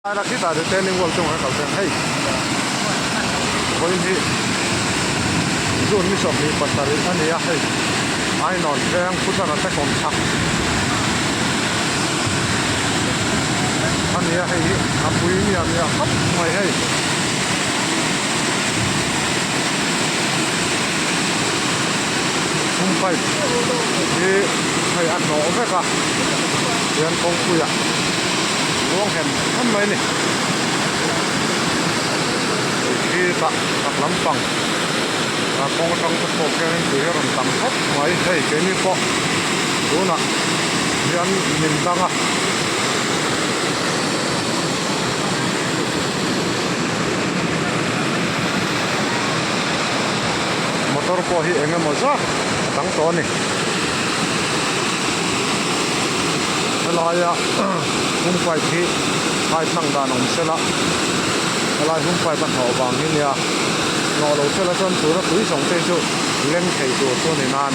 Aira khitah retaining wall chungah kal ten hei vawiin hi June ni 27 a ni a hei Ainawn veng Putana te kawm chhak a ni a hei hi a pui miah miah khawp mai hei. Hung pipe hi hei a hnawh vek a hian kawngpuiah ruang hem hem mai a ni tui khi tah chak lampang ah kawng atang te pawh khianin tui hi a rawn tam khawp mai hei keini pawh tunah hian min dang a. Motor pawh hi eng emaw zat a dang tawh a ni. Helaia hung pipe hi pipe hmang dan awm sela helai hung pipe a hnawh vang hi nia hnawh lo sela chuan tuna tui zawng te hi chu leng thei tur chu a ni nan.